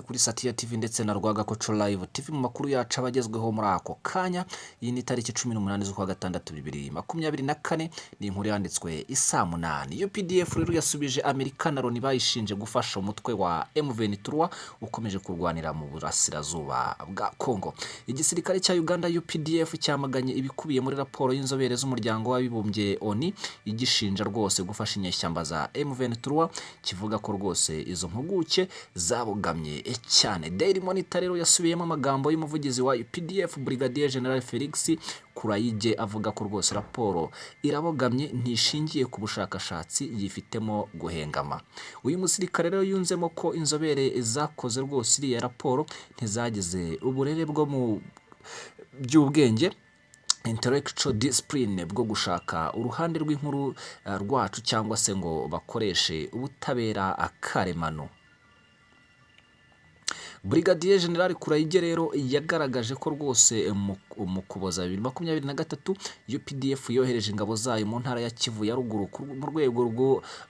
Kuri Satiya TV ndetse na Rwagakoco Live TV mu makuru yacu aba agezweho muri ako kanya. Iyi ni tariki 18 z'ukwa gatandatu 2024, ni inkuru yanditswe isaa 8. UPDF rero yasubije Amerika na Loni bayishinje gufasha umutwe wa M23 ukomeje kurwanira mu burasirazuba bwa Congo. Igisirikare cya Uganda UPDF cyamaganye ibikubiye muri raporo y'inzobere z'umuryango w'abibumbye ONU, igishinja rwose gufasha inyeshyamba za M23, kivuga ko rwose izo mpuguke zabogamye cyane. Daily Monitor rero yasubiyemo amagambo y'umuvugizi wa UPDF, Brigadier General Felix Kulayigye, avuga ko rwose raporo irabogamye, ntishingiye ku bushakashatsi, yifitemo guhengama. Uyu musirikare rero yunzemo ko inzobere zakoze rwose iriya raporo ntizagize uburere bwo mu by'ubwenge, intellectual discipline, bwo gushaka uruhande rw'inkuru rwacu cyangwa se ngo bakoreshe ubutabera karemano. Brigadier General Kulayigye rero yagaragaje ko rwose mu Kuboza 2023 UPDF yohereje ingabo zayo mu ntara ya Kivu ya Ruguru mu rwego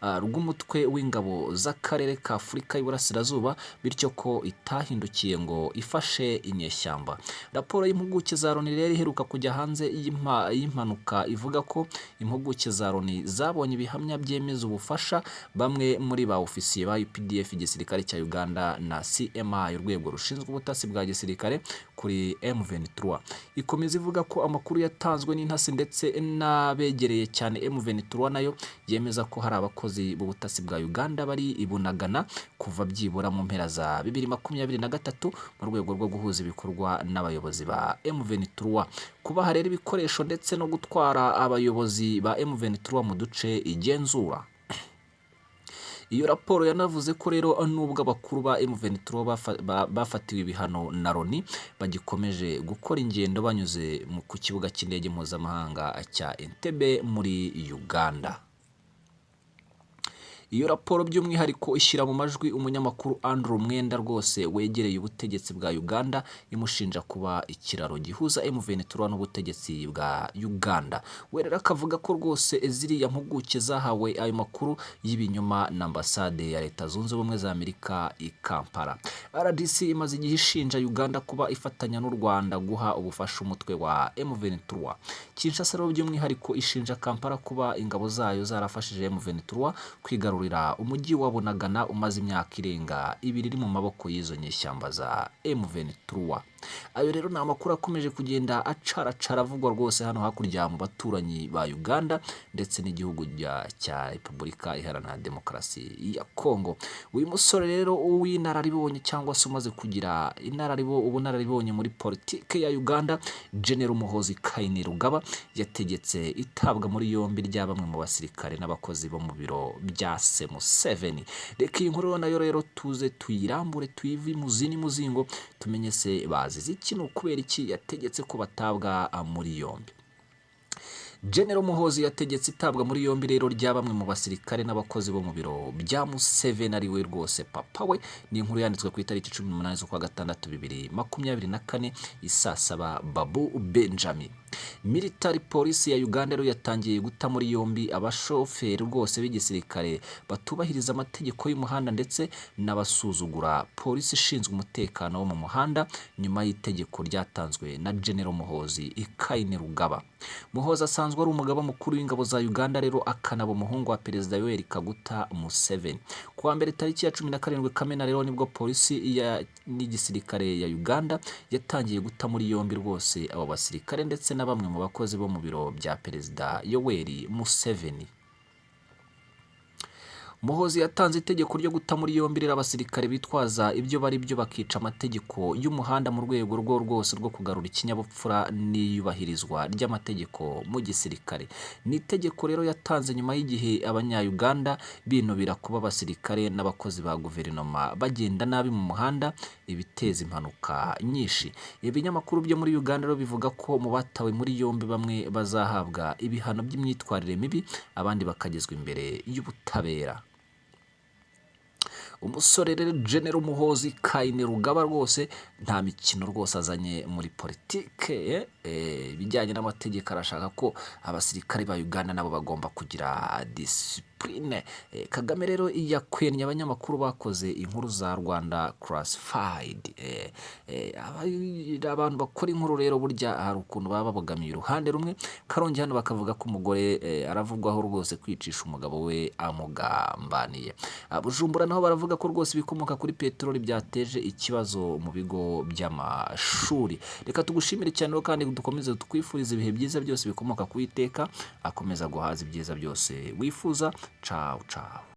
rw'umutwe w'ingabo z'akarere ka Afurika y'Iburasirazuba, bityo ko itahindukiye ngo ifashe inyeshyamba. Raporo y'impuguke za Loni rero iheruka kujya hanze y'impanuka ivuga ko impuguke za Loni zabonye ibihamya byemeza ubufasha bamwe muri ba ofisiye ba UPDF, igisirikare cya Uganda na CMI, urwego rushinzwe ubutasi bwa gisirikare, kuri M23. Ikomeza ivuga ko amakuru yatanzwe n'intasi ndetse n'abegereye cyane M23 nayo yemeza ko hari abakozi b'ubutasi bwa Uganda bari i Bunagana kuva byibura mu mpera za 2023 mu rwego rwo guhuza ibikorwa n'abayobozi ba M23, kubaha rero ibikoresho ndetse no gutwara abayobozi ba M23 mu duce igenzura. Iyo raporo yanavuze ko rero nubwo abakuru ba M23 bafatiwe ibihano na Loni, bagikomeje gukora ingendo banyuze ku kibuga cy'indege mpuzamahanga cya Entebbe muri Uganda. Iyo raporo by'umwihariko ishyira mu majwi umunyamakuru Andrew Mwenda rwose wegereye ubutegetsi bwa Uganda, imushinja kuba ikiraro gihuza M23 n'ubutegetsi bwa Uganda. We rero akavuga ko rwose ziriya mpuguke zahawe ayo makuru y'ibinyoma na ambasade ya Leta Zunze Ubumwe za Amerika i Kampala. RDC imaze igihe ishinja Uganda kuba ifatanya n'u Rwanda guha ubufasha umutwe wa M23. Kinshasa rero by'umwihariko ishinja Kampala kuba ingabo zayo zarafashije M23 kwigarurira umujyi wa Bunagana umaze imyaka irenga 2 iri mu maboko y'izo nyeshyamba za M23. Ayo rero ni amakuru akomeje kugenda acaracara avugwa rwose hano hakurya mu baturanyi ba Uganda ndetse n'igihugu cya Repubulika Iharanira Demokarasi ya Kongo. Uyu musore rero w'inararibonye cyangwa se umaze kugira ubunararibonye muri politike ya Uganda, General Muhoozi Kainerugaba, yategetse itabwa muri yombi rya bamwe mu basirikare n'abakozi bo mu biro bya se Museveni. Reka iyi nkuru nayo rero tuze tuyirambure, tuyive imuzi n'imuzingo, tumenye se bazize iki, ni ukubera iki yategetse ko batabwa muri yombi. General Muhoozi yategetse itabwa muri yombi rero rya bamwe mu basirikare n'abakozi bo mu biro bya Museveni, ari we rwose papa we. Ni inkuru yanditswe ku itariki 18 z'ukwa gatandatu 2024 isaa 7. Babu Benjamin. Military Police ya Uganda rero yatangiye guta muri yombi abashoferi rwose b'igisirikare batubahiriza amategeko y'umuhanda ndetse n'abasuzugura polisi ishinzwe umutekano wo mu muhanda, nyuma y'itegeko ryatanzwe na General Muhoozi Kainerugaba. Muhoozi asanzwe ari umugaba mukuru w'ingabo za Uganda rero, akanaba umuhungu wa Perezida Yoweri Kaguta Museveni. Ku wa mbere tariki ya 17 Kamena rero nibwo polisi n'igisirikare ya Uganda yatangiye guta muri yombi rwose abo basirikare ndetse na bamwe mu bakozi bo mu biro bya Perezida Yoweri Museveni. Muhoozi yatanze itegeko ryo guta muri yombi rero abasirikare bitwaza ibyo bari byo bakica amategeko y'umuhanda, mu rwego rwo rwose rwo kugarura ikinyabupfura n'iyubahirizwa ry'amategeko mu gisirikare. Ni itegeko rero yatanze nyuma y'igihe Abanya-Uganda binubira kuba abasirikare n'abakozi ba guverinoma bagenda nabi mu muhanda, ibiteza impanuka nyinshi. Ibinyamakuru byo muri Uganda rero bivuga ko mu batawe muri yombi bamwe bazahabwa ibihano by'imyitwarire mibi, abandi bakagezwa imbere y'ubutabera. Umusore rero General Muhoozi Kainerugaba rwose nta mikino rwose azanye muri politike, ibijyanye n'amategeko, arashaka ko abasirikare ba Uganda nabo bagomba kugira discipline. Discipline. Kagame rero yakwennye abanyamakuru bakoze inkuru za Rwanda Classified. Abantu bakora inkuru rero burya hari ukuntu baba babogamiye uruhande rumwe. Karongi hano bakavuga ko umugore aravugwaho rwose kwicisha umugabo we amugambaniye. Bujumbura naho baravuga ko rwose ibikomoka kuri peteroli byateje ikibazo mu bigo by'amashuri. Reka tugushimire cyane rero kandi dukomeze twifurize ibihe byiza byose bikomoka ku Uwiteka, akomeza guhaza ibyiza byose wifuza. Ciao ciao.